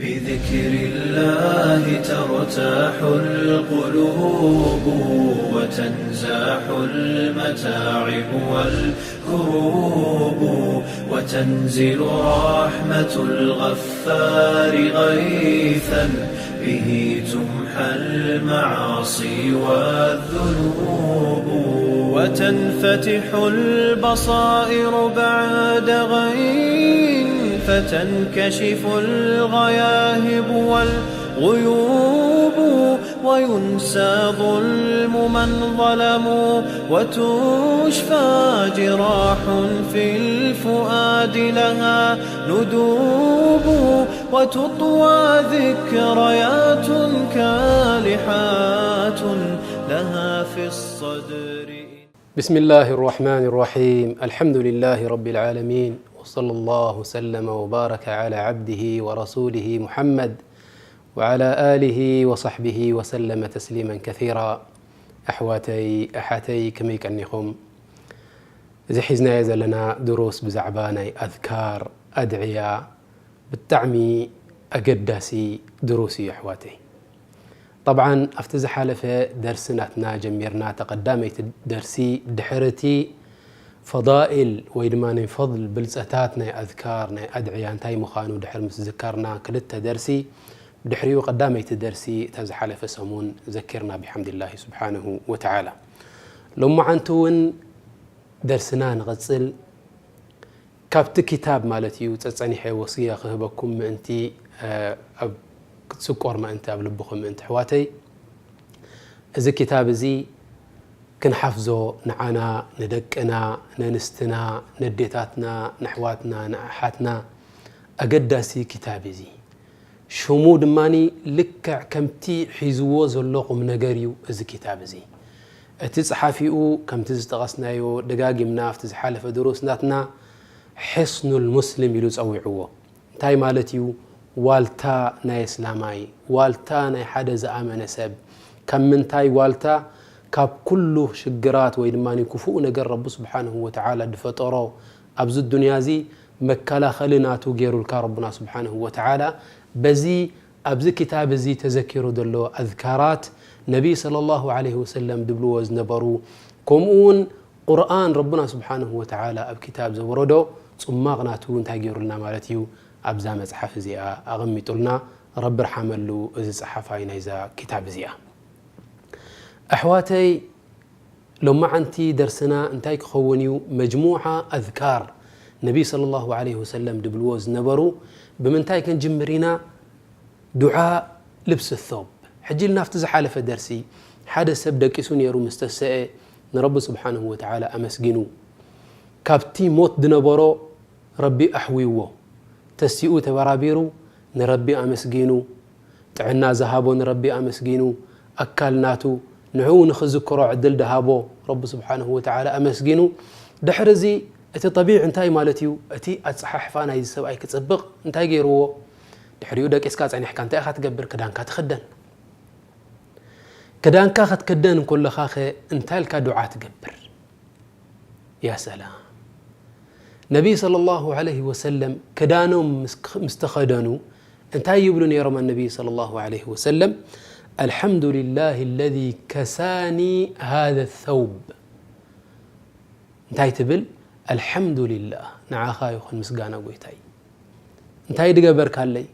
بذكر الله ترتاح القلوب، وتنزاح المتاعب والكروب، وتنزل رحمة الغفار غيثا، به تمحى المعاصي والذنوب، وتنفتح البصائر بعد غين، فتنكشف الغياهب والغيوب، وينسى ظلم من ظلموا، وتشفى جراح في الفؤاد لها ندوب، وتطوى ذكريات كالحات لها في الصدر. بسم الله الرحمن الرحيم. الحمد لله رب العالمين، وصلى الله وسلم وبارك على عبده ورسوله محمد وعلى آله وصحبه وسلم تسليما كثيرا. ኣሕዋተይ ኣሓተይ፣ ከመይ ቀኒኹም? እዚ ሒዝናዮ ዘለና ድሩስ ብዛዕባ ናይ ኣዝካር፣ ኣድዕያ፣ ብጣዕሚ ኣገዳሲ ድሩስ እዩ ኣሕዋተይ። ጠብዓን ኣብቲ ዝሓለፈ ደርሲ ናትና ጀሚርና፣ ተቐዳመይቲ ደርሲ ድሕርቲ ፈዳኢል ወይ ድማ ናይ ፈድል ብልጸታት ናይ ኣዝካር ናይ ኣድዕያ እንታይ ምዃኑ ድሕሪ ምስ ዝከርና፣ ክልተ ደርሲ ብድሕሪኡ ቀዳመይቲ ደርሲ እታ ዝሓለፈ ሰሙን ዘኪርና ብሓምድላሂ ስብሓንሁ ወተዓላ። ሎማዓንቲ እውን ደርስና ንቐጽል። ካብቲ ክታብ ማለት እዩ ጸጸኒሐ ወስያ ክህበኩም ምእንቲ ኣብ ክትስቆር ምእንቲ ኣብ ልብኹም ምእንቲ ኣሕዋተይ፣ እዚ ክታብ እዚ ክንሓፍዞ ንዓና ንደቅና ነንስትና ነዴታትና ነሕዋትና ንኣሓትና ኣገዳሲ ክታብ እዚ። ሽሙ ድማ ልክዕ ከምቲ ሒዝዎ ዘሎ ቁም ነገር እዩ። እዚ ክታብ እዚ እቲ ጸሓፊኡ ከምቲ ዝጠቐስናዮ ደጋጊምና ኣብቲ ዝሓለፈ ድሩስ ናትና ሕስኑል ሙስሊም ኢሉ ጸዊዕዎ። እንታይ ማለት እዩ? ዋልታ ናይ እስላማይ፣ ዋልታ ናይ ሓደ ዝኣመነ ሰብ። ካብ ምንታይ ዋልታ? ካብ ኩሉ ሽግራት ወይ ድማ ክፉእ ነገር ረቢ ስብሓንሁ ወተዓላ ድፈጠሮ ኣብዚ ዱንያ እዚ መከላኸሊ ናቱ ገይሩልካ ረቡና ስብሓንሁ ወተዓላ። በዚ ኣብዚ ክታብ እዚ ተዘኪሩ ዘሎ ኣዝካራት ነቢ ሰለላሁ ዐለይሂ ወሰለም ድብልዎ ዝነበሩ፣ ከምኡ እውን ቁርኣን ረቡና ስብሓንሁ ወተዓላ ኣብ ክታብ ዘወረዶ ጽማቕ ናቱ እንታይ ገይሩልና ማለት እዩ? ኣብዛ መጽሓፍ እዚኣ ኣቐሚጡልና። ረቢ ርሓመሉ እዚ ጸሓፋይ ናይዛ ክታብ እዚኣ። ኣሕዋተይ፣ ሎማዓንቲ ደርስና እንታይ ክኸውን እዩ? መጅሙዓ ኣዝካር ነቢ ሰለላሁ ዐለይሂ ወሰለም ድብልዎ ዝነበሩ። ብምንታይ ክንጅምር ኢና? ዱዓ ልብሲ ሶብ። ሕጂ ኢልና ኣብቲ ዝሓለፈ ደርሲ ሓደ ሰብ ደቂሱ ነይሩ፣ ምስ ተሰአ ንረቢ ስብሓንሁ ወተዓላ ኣመስጊኑ። ካብቲ ሞት ድነበሮ ረቢ ኣሕዊዎ። ተሲኡ ተበራቢሩ ንረቢ ኣመስጊኑ። ጥዕና ዝሃቦ ንረቢ ኣመስጊኑ። ኣካል ናቱ ንዕኡ ንኽዝክሮ ዕድል ድሃቦ ረቢ ስብሓንሁ ወተዓላ ኣመስጊኑ። ድሕሪ እዚ እቲ ጠቢዕ እንታይ ማለት እዩ? እቲ ኣጸሓሕፋ ናይዚ ሰብኣይ ክጽብቕ እንታይ ገይርዎ? ድሕሪኡ ደቂስካ ጸኒሕካ እንታይ ኢኻ ትገብር? ክዳንካ ትኽደን። ክዳንካ ክትክደን እንከለኻኸ እንታይ ኢልካ ዱዓ ትገብር? ያ ሰላም። ነቢይ ሰለላሁ ዐለይሂ ወሰለም ክዳኖም ምስ፣ ምስ ተኸደኑ እንታይ ይብሉ ነይሮም? ነቢይ ሰለላሁ ዐለይሂ ወሰለም፣ "ኣልሐምዱሊላሂ ለዚ ከሳኒ ሃዘ ሰውብ." እንታይ ትብል? "ኣልሐምዱሊላህ፣ ንዓኻ ይኹን ምስጋና ጎይታይ። እንታይ ድገበርካለይ?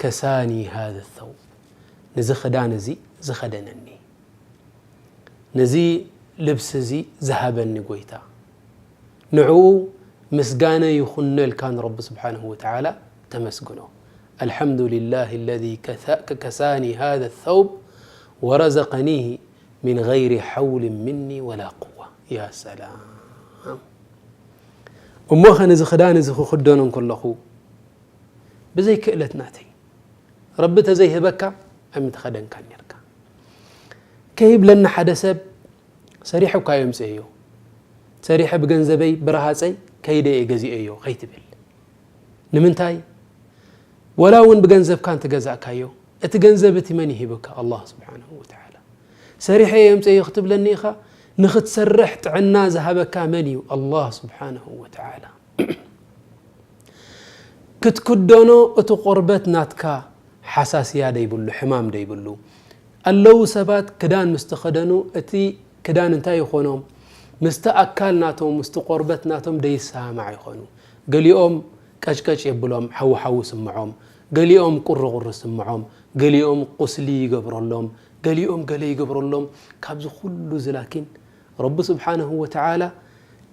ከሳኒ ሃዘ ሰውብ፣ ነዚ ክዳን እዚ ዝኸደነኒ፣ ነዚ ልብሲ እዚ ዝሃበኒ ጎይታ፣ ንዕኡ ምስጋነ ይኹነልካ ንረቢ ስብሓንሁ ወተዓላ ተመስግኖ። ኣልሐምዱሊላህ ለዚ ከሳ-፣ ከሳኒ ሃዘ ሰውብ ወረዘቀኒህ ሚን ገይሪ ሐውልን ሚኒ ወላ ቁዋ." ያ ሰላም። እሞ ኸ ነዚ ክዳን እዚ ክኽደኖ እንከለኹ ብዘይ ክእለት ናተይ፣ ረቢ ተዘይህበካ ኣይምተኸደንካን ነርካ። ከይብለኒ ሓደ ሰብ፣ "ሰሪሐ እኳ እየ ኣምፅኤዮ፣ ሰሪሐ ብገንዘበይ ብረሃፀይ ከይደ እየ ገዚኤዮ" ከይትብል። ንምንታይ? ወላ እውን ብገንዘብካ እንትገዛእካዮ፣ እቲ ገንዘብ እቲ መን ይሂበካ? ኣላህ ስብሓንሁ ወተዓላ። "ሰሪሐ እየ ኣምፅኤዮ" ክትብለኒ ኢኻ? ንኽትሰርሕ ጥዕና ዝሃበካ መን እዩ? ኣላህ ስብሓንሁ ወተዓላ። ክትክደኖ እቲ ቆርበት ናትካ፣ ሓሳስያ ደይብሉ፣ ሕማም ደይብሉ። ኣለዉ ሰባት ክዳን ምስ ተኸደኑ፣ እቲ ክዳን እንታይ ይኾኖም? ምስቲ ኣካል ናቶም፣ ምስቲ ቆርበት ናቶም ደይሰማማዕ ይኾኑ። ገሊኦም ቀጭቀጭ የብሎም፣ ሓዊ ሓዊ ስምዖም። ገሊኦም ቁርቁር ስምዖም። ገሊኦም ቁስሊ ይገብረሎም። ገሊኦም ገለ ይገብረሎም። ካብዚ ኩሉ እዚ ላኪን ረቢ ስብሓነሁ ወተዓላ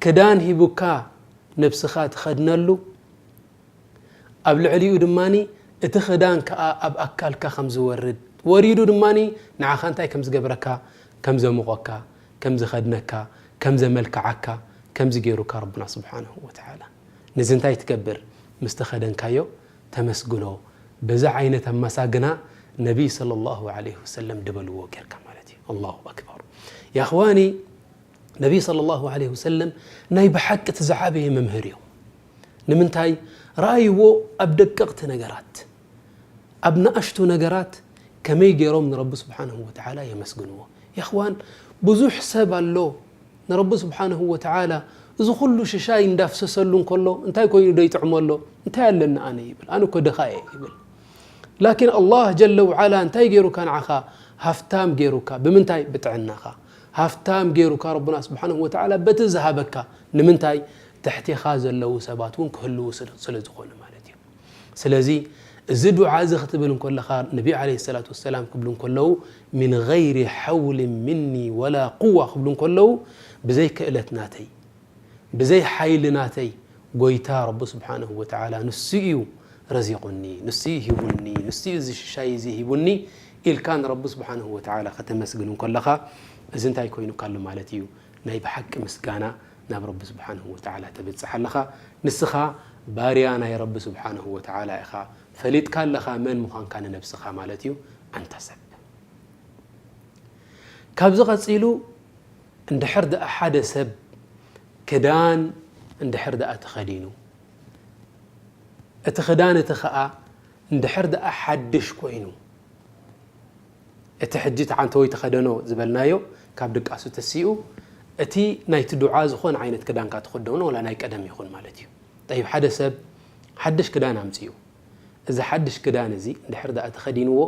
ክዳን ሂቡካ ነብስኻ ትኸድነሉ፣ ኣብ ልዕሊኡ ድማ እቲ ክዳን ከኣ ኣብ ኣካልካ ከም ዝወርድ፣ ወሪዱ ድማ ንዓኻ እንታይ ከም ዝገብረካ፣ ከም ዘሙቐካ፣ ከም ዝኸድነካ፣ ከም ዘመልክዓካ፣ ከምዚ ገይሩካ ረብና ስብሓነሁ ወተዓላ። ነዚ እንታይ ትገብር? ምስ ተኸደንካዮ ተመስግኖ። በዛ ዓይነት ኣመሳግና ነቢይ ሰለላሁ ዐለይሂ ወሰለም ድበልዎ ጌርካ ማለት እዩ። ኣላሁ ኣክበር። ያ እኽዋኒ፣ ነቢይ ሰለላሁ ዐለይሂ ወሰለም ናይ ብሓቂ እቲ ዝዓበየ መምህር እዮም። ንምንታይ? ረኣይዎ ኣብ ደቀቕቲ ነገራት፣ ኣብ ንኣሽቱ ነገራት ከመይ ገይሮም ንረቢ ስብሓንሁ ወተዓላ የመስግንዎ። የኽዋን፣ ብዙሕ ሰብ ኣሎ ንረቢ ስብሓንሁ ወተዓላ እዚ ኩሉ ሽሻይ እንዳፍሰሰሉ እንከሎ እንታይ ኮይኑ ዶ ይጥዕሞ ኣሎ? እንታይ ኣለኒ ኣነ ይብል። ኣነ እኮ ድኻ እየ ይብል። ላኪን ኣላህ ጀለ ወዓላ እንታይ ገይሩካ ንዓኻ? ሃፍታም ገይሩካ። ብምንታይ? ብጥዕናኻ። ሃፍታም ገይሩካ ረቡና ስብሓንሁ ወተዓላ በቲ ዝሃበካ። ንምንታይ? ትሕቴኻ ዘለዉ ሰባት እውን ክህልዉ ስለ፣ ስለ ዝኾኑ ማለት እዩ። ስለዚ እዚ ዱዓ እዚ ክትብል እንከለኻ፣ ነቢ ዓለይሂ ሰላቱ ወሰላም ክብሉ እንከለዉ፣ "ሚን ገይሪ ሓውሊን ሚኒ ወላ ቁዋ" ክብሉ እንከለዉ፣ ብዘይ ክእለት ናተይ፣ ብዘይ ሓይሊ ናተይ፣ ጎይታ ረቢ ስብሓንሁ ወተዓላ ንሱ እዩ ረዚቑኒ፣ ንሱ እዩ ሂቡኒ፣ ንሱ እዩ እዚ ሽሻይ እዚ ሂቡኒ ኢልካ ንረቢ ስብሓንሁ ወተዓላ ከተመስግን እንከለኻ፣ እዚ እንታይ ኮይኑካ ኣሎ ማለት እዩ? ናይ ብሓቂ ምስጋና ናብ ረቢ ስብሓንሁ ወተዓላ ተብጽሕ ኣለኻ። ንስኻ ባርያ ናይ ረቢ ስብሓንሁ ወተዓላ ኢኻ። ፈሊጥካ ኣለኻ መን ምዃንካ ንነብስኻ ማለት እዩ፣ ኣንታ ሰብ። ካብዚ ቀጺሉ፣ እንድሕር ደኣ ሓደ ሰብ ክዳን እንድሕር ደኣ ተኸዲኑ፣ እቲ ክዳን እቲ ኸኣ እንድሕር ደኣ ሓድሽ ኮይኑ፣ እቲ ሕጂ እቲ ዓንተወይ ተኸደኖ ዝበልናዮ ካብ ድቃሱ ተሲኡ፣ እቲ ናይቲ ዱዓ ዝኾነ ዓይነት ክዳንካ ትኽደኖ፣ ወላ ናይ ቀደም ይኹን ማለት እዩ። ጠይብ፣ ሓደ ሰብ ሓድሽ ክዳን ኣምጺኡ፣ እዚ ሓድሽ ክዳን እዚ እንድሕር ደኣ ተኸዲንዎ፣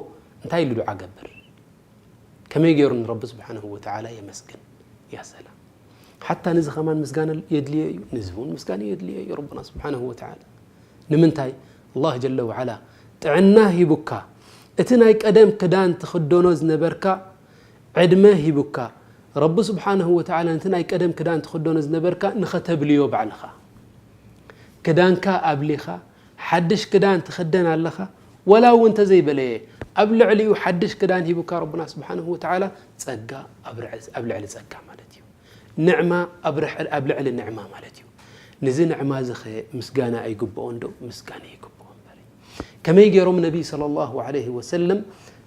እንታይ ኢሉ ዱዓ ገብር? ከመይ ገይሩ ንረቢ ስብሓንሁ ወተዓላ የመስግን? ያ ሰላም። ሓታ ንዚ ኸማን ምስጋና የድልዮ እዩ፣ ንዚ እውን ምስጋና የድልዮ እዩ ረቡና ስብሓንሁ ወተዓላ። ንምንታይ? ኣላህ ጀለ ወዓላ ጥዕና ሂቡካ፣ እቲ ናይ ቀደም ክዳን ትኽደኖ ዝነበርካ ዕድመ ሂቡካ፣ ረቢ ስብሓንሁ ወተዓላ ነቲ ናይ ቀደም ክዳን ትኽደኖ ዝነበርካ ንኸተብልዮ ባዕልኻ። ክዳንካ ኣብሊኻ፣ ሓድሽ ክዳን ትኽደን ኣለኻ። ወላ እውን እንተዘይበለየ፣ ኣብ ልዕሊኡ ሓድሽ ክዳን ሂቡካ ረቡና ስብሓንሁ ወተዓላ፣ ጸጋ ኣብ ርዐ-፣ ኣብ ልዕሊ ጸጋ ማለት እዩ። ንዕማ ኣብ ርሕ-፣ ኣብ ልዕሊ ንዕማ ማለት እዩ። ነዚ ንዕማ እዚ ኸ ምስጋና ኣይግብኦን ዶ? ምስጋና ይግብኦ እምበር። ከመይ ገይሮም ነቢ ሰለላሁ ዐለይሂ ወሰለም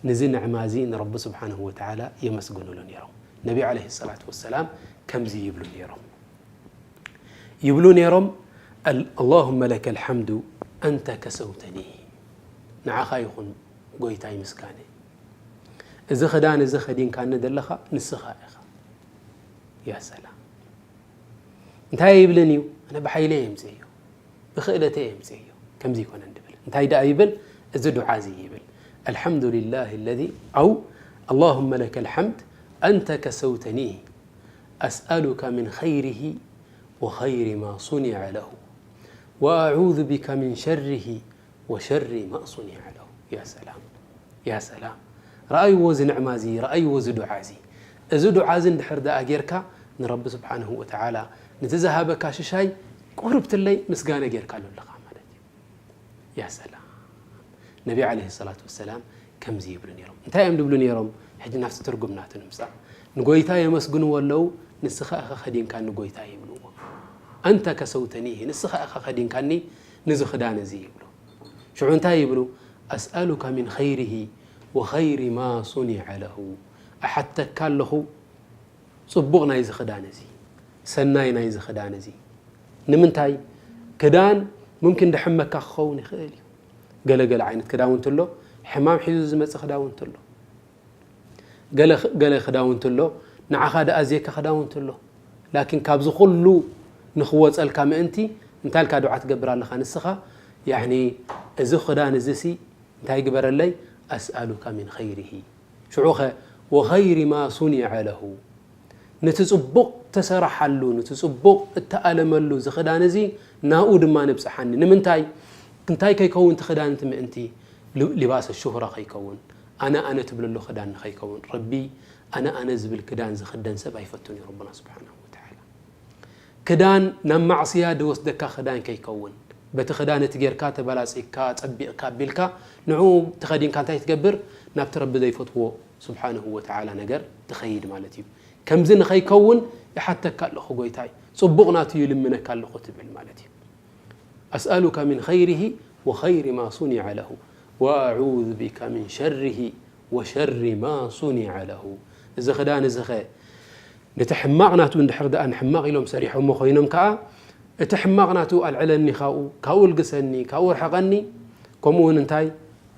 ነዚ ንዕማ እዚ ንረቢ ስብሓንሁ ወተዓላ የመስግኑሉ ነይሮም? ነቢ ዐለይሂ ሰላቱ ወሰላም ከምዚ ይብሉ ነይሮም። ይብሉ ነይሮም፣ "ኣል-፣ ኣላሁመ ለከል ሓምዱ ኣንተ ከሰውተኒ።" ንዓኻ ይኹን ጎይታይ ምስጋነ። እዚ ክዳን እዚ ኸዲንካኒ ዘለኻ ንስኻ ኢኻ። ያ ሰላም። እንታይ ኣይብልን እዩ? ኣነ ብሓይለይ የምፅእዮ፣ ብኽእለተይ የምፅእዮ፣ ከምዚ ይኮነን ድብል። እንታይ ደኣ ይብል? እዚ ዱዓ እዚ ይብል፣ "ኣልሓምዱሊላህ ለዚ" ኣው "ኣላሁመ ለከል ሓምድ ኣንተ ከሰውተኒ፣ ኣስኣሉካ ምን ኸይሪሂ ወኸይሪ ማ ሱኒዐ ለሁ፣ ወኣዑዙ ቢካ ምን ሸሪሂ ወሸሪ ማ ሱኒዐ ለሁ።" ያ ሰላም፣ ያ ሰላም። ረኣይዎ እዚ ንዕማ እዚ፣ ረኣይዎ እዚ ዱዓ እዚ። እዚ ዱዓ እዚ እንድሕር ደኣ ጌርካ፣ ንረቢ ስብሓንሁ ወተዓላ፣ ነቲ ዝሃበካ ሽሻይ ቁርብትለይ ምስጋነ ጌርካሉ ኣለኻ ማለት እዩ። ያ ሰላም። ነቢ ዓለይሂ ሰላቱ ወሰላም ከምዚ ይብሉ ነይሮም። እንታይ እዮም ዝብሉ ነይሮም? ሕጂ ናብቲ ትርጉም ናቱ ንምጻእ። ንጎይታ የመስግንዎ ኣለዉ፣ "ንስኻ ኢኻ ከዲንካኒ ጎይታ" ይብልዎ። "ኣንተ ከሰውተኒሂ፣ ንስኻ ኢኻ ከዲንካኒ ንዚ ክዳን እዚ" ይብሉ። ሽዑ እንታይ ይብሉ? "ኣስኣሉካ ሚን ኸይሪሂ ወኸይሪ ማ ሱኒዐ ለሁ።" እሓተካ ኣለኹ፣ ጽቡቕ ናይዚ ክዳን እዚ፣ ሰናይ ናይዚ ክዳን እዚ። ንምንታይ? ክዳን ሙምኪን ደሕመካ ክኸውን ይኽእል እዩ። ገለ ገለ ዓይነት ክዳውንቲ ኣሎ፣ ሕማም ሒዙ ዝመጽእ ክዳውንቲ ኣሎ። ገለ፣ ገለ ክዳውንቲ ኣሎ፣ ንዓኻ ደኣ ዝየካ ክዳውንቲ ኣሎ። ላኪን ካብዚ ኩሉ ንኽወጸልካ ምእንቲ እንታይ ኢልካ ዱዓ ትገብር ኣለኻ ንስኻ? ያዕኒ፣ እዚ ክዳን እዚ ሲ እንታይ ግበረለይ? أسألك من خيره ሽዑኸ وخير ما صنع له ነቲ ጽቡቕ ተሰራሓሉ፣ ነቲ ጽቡቕ እተኣለመሉ እዚ ክዳን እዚ ናኡ ድማ ንብጽሓኒ። ንምንታይ? እንታይ ከይከውን እቲ ክዳን እቲ ምእንቲ? ል-፣ ሊባሰ ሹህራ ከይከውን፣ ኣነ ኣነ ትብለሉ ክዳን ንኸይከውን። ረቢ ኣነ ኣነ ዝብል ክዳን ዝኽደን ሰብ ኣይፈቱን እዩ ረብና ስብሓንሁ ወተዓላ። ክዳን ናብ ማዕስያ ዝወስደካ ክዳን ከይከውን፣ በቲ ክዳን እቲ ጌርካ ተበላጺካ ጸቢቕካ ኣቢልካ ንዕኡ ተኸዲንካ እንታይ ትገብር? ናብቲ ረቢ ዘይፈትዎ ስብሓንሁ ወተዓላ ነገር ትኸይድ ማለት እዩ። ከምዚ ንኸይከውን ይሓተካ ኣለኹ ጎይታይ፣ ጽቡቕ ናቱ ይልምነካ ኣለኹ ትብል ማለት እዩ። أسألك من خيره وخير ما صنع له وأعوذ بك من شره وشر ما صنع له እዚ ክዳን እዚ ኸ ነቲ ሕማቕ ናቱ እንድሕር ደኣ ንሕማቕ ኢሎም ሰሪሖሞ ኮይኖም ከኣ እቲ ሕማቕ ናቱ ኣልዕለኒ ካብኡ፣ ካብኡ ኣልግሰኒ፣ ካብኡ ኣርሕቐኒ፣ ከምኡ እውን እንታይ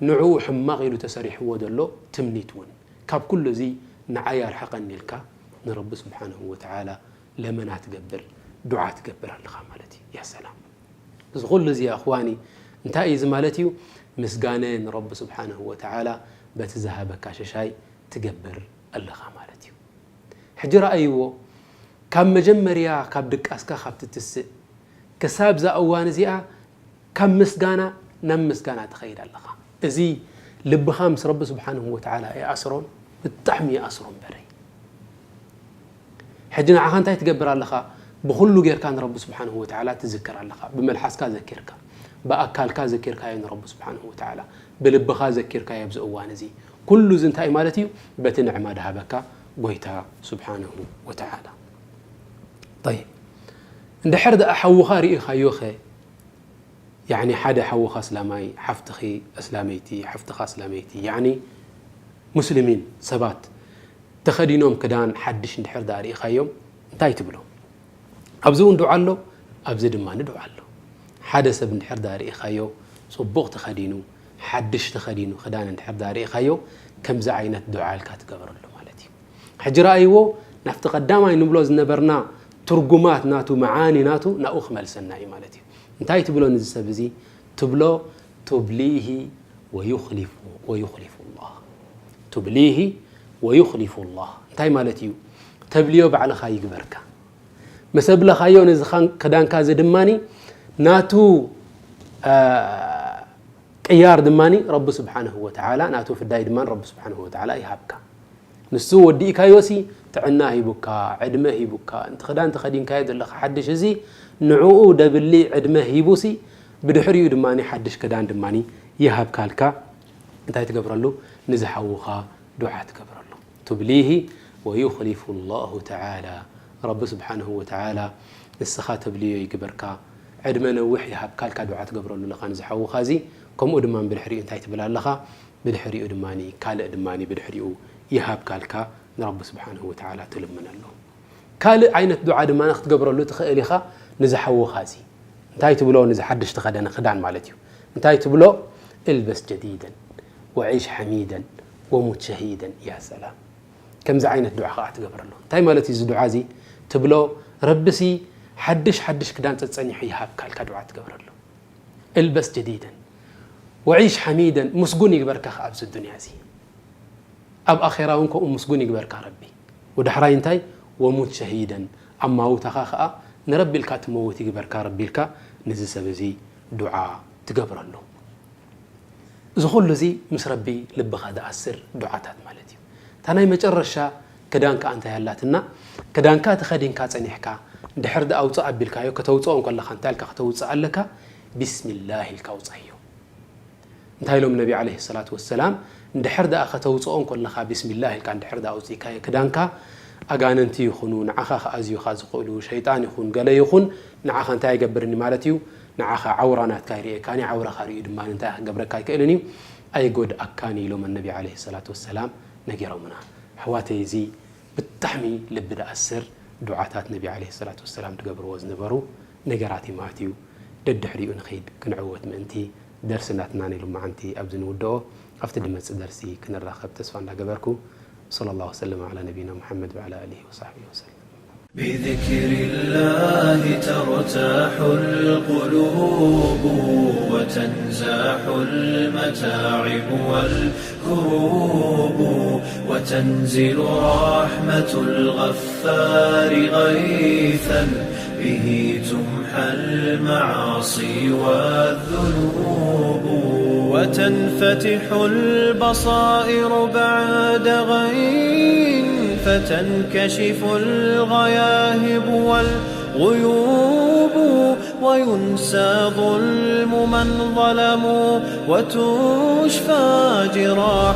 ንዕኡ ሕማቕ ኢሉ ተሰሪሕዎ ዘሎ ትምኒት እውን ካብ ኩሉ እዚ ንዓይ ኣርሕቐኒ ኢልካ ንረቢ ስብሓንሁ ወተዓላ ለመና ትገብር፣ ዱዓ ትገብር ኣለኻ ማለት እዩ። ያ ሰላም። እዚ ኩሉ እዚ ኣኽዋኒ እንታይ እዩ እዚ ማለት እዩ? ምስጋነ ንረቢ ስብሓንሁ ወተዓላ በቲ ዝሃበካ ሸሻይ ትገብር ኣለኻ ማለት እዩ። ሕጂ ረኣይዎ፣ ካብ መጀመርያ ካብ ድቃስካ ካብ ትትስእ ክሳብ እዛ እዋን እዚኣ ካብ ምስጋና ናብ ምስጋና ትኸይድ ኣለኻ። እዚ ልብኻ ምስ ረቢ ስብሓንሁ ወተዓላ ይኣስሮን ብጣዕሚ ይኣስሮን በረይ። ሕጂ ንዓኻ እንታይ ትገብር ኣለኻ? ብኹሉ ጌርካ ንረቢ ስብሓንሁ ወተዓላ ትዝክር ኣለኻ። ብመልሓስካ ዘኪርካ፣ ብኣካልካ ዘኪርካዮ ንረቢ ስብሓንሁ ወተዓላ፣ ብልብኻ ዘኪርካዮ ኣብዚ እዋን እዚ። ኩሉ እዚ እንታይ ማለት እዩ? በቲ ንዕማ ድሃበካ ጎይታ ስብሓንሁ ወተዓላ። ጠይብ፣ እንድሕር ደኣ ሓውኻ ርኢኻዮ ኸ? ያዕኒ ሓደ ሓውኻ ኣስላማይ፣ ሓፍትኺ ኣስላመይቲ፣ ሓፍትኻ ኣስላመይቲ፣ ያዕኒ ሙስሊሚን ሰባት ተኸዲኖም ክዳን ሓድሽ እንድሕር ደኣ ርኢኻዮም እንታይ ትብሎ? ኣብዚ እውን ዱዓ ኣሎ፣ ኣብዚ ድማ ዱዓ ኣሎ። ሓደ ሰብ እንድሕር ደኣ ርኢኻዮ ጽቡቕ ተኸዲኑ፣ ሓድሽ ተኸዲኑ ክዳን እንድሕር ደኣ ርኢኻዮ ከምዚ ዓይነት ዱዓ ኢልካ ትገብረሉ ማለት እዩ። ሕጂ ረኣይዎ፣ ናብቲ ቀዳማይ ንብሎ ዝነበርና ትርጉማት ናቱ፣ መዓኒ ናቱ ናብኡ ክመልሰና እዩ ማለት እዩ። እንታይ ትብሎ ንዚ ሰብ እዚ? ትብሎ ቱብሊሂ ወዩኽሊፉ፣ ወዩኽሊፉ ላህ። ቱብሊሂ ወዩኽሊፉ ላህ እንታይ ማለት እዩ? ተብልዮ ባዕልኻ ይግበርካ። ምስ ኣብለኻዮ ነዚ ኻን-፣ ክዳንካ እዚ ድማኒ ናቱ፣ አ፣ ቅያር ድማኒ ረቢ ስብሓንሁ ወተዓላ፣ ናቱ ፍዳይ ድማ ረቢ ስብሓንሁ ወተዓላ ይሃብካ። ንሱ ወዲእካዮሲ ጥዕና ሂቡካ፣ ዕድመ ሂቡካ፣ እቲ ክዳን ተኸዲንካዮ ዘለኻ ሓድሽ እዚ ንዕኡ ደብሊ ዕድመ ሂቡሲ ብድሕሪኡ ድማኒ ሓድሽ ክዳን ድማኒ ይሃብካልካ። እንታይ ትገብረሉ? ንዝሓውኻ ዱዓ ትገብረሉ። ቱብሊሂ ወዩኽሊፉ ላሁ ተዓላ። ረቢ ስብሓንሁ ወተዓላ ንስኻ ተብልዮ ይግበርካ። ዕድመ ነዊሕ ይሃብካልካ ዱዓ ትገብረሉ ኣለኻ ንዝሓውኻ እዚ። ከምኡ ድማ ብድሕሪኡ እንታይ ትብል ኣለኻ? ብድሕሪኡ ድማ ካልእ ድማ ብድሕሪኡ ይሃብካልካ ንረቢ ስብሓንሁ ወተዓላ ትልምነሉ። ካልእ ዓይነት ዱዓ ድማ ክትገብረሉ ትኽእል ኢኻ ንዝሓውኻ እዚ። እንታይ ትብሎ? ንዚ ሓድሽ ተኸደነ ክዳን ማለት እዩ። እንታይ ትብሎ? البس جديدا وعيش حميدا ومت شهيدا። ያ ሰላም። ከምዚ ዓይነት ዱዓ ኸዓ ትገብረሉ። እንታይ ማለት እዩ እዚ ዱዓ እዚ? ትብሎ ረብሲ ሓድሽ ሓድሽ ክዳን ጸጸኒሑ ይሃብካልካ ዱዓ ትገብረሉ። البس جديدا وعيش حميدا ምስጉን ይግበርካ ኸዓ ኣብዚ ዱንያ እዚ። ኣብ ኣኼራ እውን ከምኡ ምስጉን ይግበርካ ረቢ። ወዳሕራይ እንታይ? ومت شهيدا ኣብ ማውታኻ ኸዓ ንረቢ ኢልካ ትመውት ይግበርካ ረቢ ኢልካ ንዚ ሰብ እዚ ዱዓ ትገብረሉ። እዚ ኹሉ እዚ ምስ ረቢ ልብኻ ዝኣስር ዱዓታት ማለት እዩ። እታ ናይ መጨረሻ ክዳንካ እንታይ ኣላትና? ክዳንካ ተኸዲንካ ጸኒሕካ፣ ድሕር ደኣ ኣውጽእ ኣቢልካዮ፣ ከተውጽኦ እንከለኻ እንታይ ኢልካ ከተውጽእ ኣለካ? ቢስሚላህ ኢልካ ኣውጽኣዮ። እንታይ ኢሎም ነቢ ዓለይሂ ሰላቱ ወሰላም? እንድሕር ደኣ ከተውጽኦ እንከለኻ ቢስሚላህ ኢልካ እንድሕር ደኣ ኣውጺእካዮ ክዳንካ፣ ኣጋንንቲ ይኹኑ፣ ንዓኻ ክኣዝዩኻ ዝኽእሉ፣ ሸይጣን ይኹን፣ ገለ ይኹን፣ ንዓኻ እንታይ ኣይገብርን እዩ ማለት እዩ? ንዓኻ ዓውራ ናትካ ኣይርእየካን እዩ፣ ዓውራኻ ርእዩ ድማ እንታይ ክገብረካ ኣይክእልን እዩ፣ ኣይጎድኣካን እዩ ኢሎም ነቢ ዓለይሂ ሰላቱ ወሰላም ነጊሮምና። ኣሕዋተይ፣ እዚ ብጣዕሚ ልቢ ዝኣስር ዱዓታት ነቢ ዓለይሂ ሰላቱ ወሰላም ዝገብርዎ ዝነበሩ ነገራት እዩ ማለት እዩ። ደድሕሪኡ ንኸይድ ክንዕወት ምእንቲ ደርሲ ናትና ናይ ሎማዓንቲ ኣብዚ ንውድኦ። ኣብቲ ድመጽእ ደርሲ ክንራኸብ ተስፋ እንዳገበርኩ፣ ወሰለላሁ ወሰለም ዓላ ነቢና ሙሐመድ ወዓላ ኣሊሂ ወሳሕቢሂ ወሰለም። بذكر الله ترتاح القلوب، وتنزاح المتاعب والكروب، وتنزل رحمة الغفار غيثا به تمحى المعاصي والذنوب، وتنفتح البصائر بعد غين، فتنكشف الغياهب والغيوب، وينسى ظلم من ظلموا، وتشفى جراح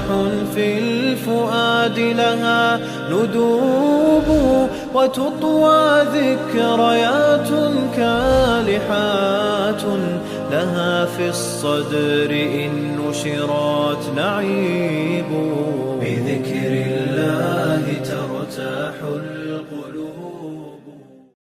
في الفؤاد لها ندوب، وتطوى ذكريات كالحات لها في الصدر إن نشرت نعيب. بذكر الله ترتاح